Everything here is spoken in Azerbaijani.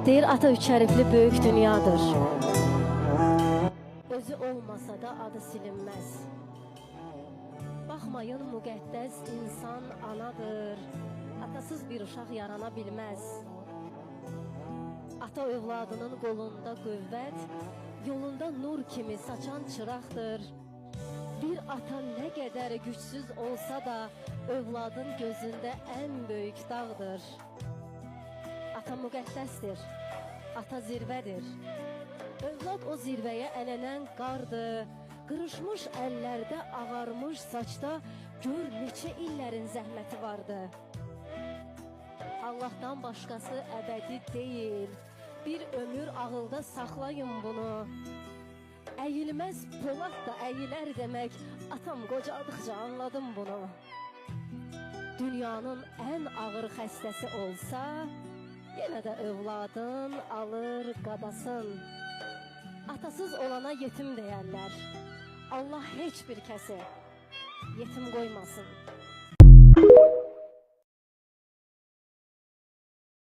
Deyir, ata üç hərfli böyük dünyadır. Özü olmasa da adı silinməz. Baxmayın, müqəddəs insan anadır. Atasız bir uşaq yarana bilməz. Ata övladının qolunda qüvvət, yolunda nur kimi saçan çıraqdır. Bir ata nə qədər gücsüz olsa da, övladın gözündə ən böyük dağdır. Ata müqəddəsdir, ata zirvədir. Övlad o zirvəyə ələnən qardır. Qırışmış əllərdə, ağarmış saçda gör neçə illərin zəhməti vardı. Allahdan başqası əbədi deyil. Bir ömür ağılda saxlayın bunu. Əyilməz polad da əyilər demək, atam qocaldıqca anladım bunu. Dünyanın ən ağır xəstəsi olsa, yenə də övladın alır qadasın. Atasız olana yetim deyərlər. Allah heç bir kəsi yetim qoymasın.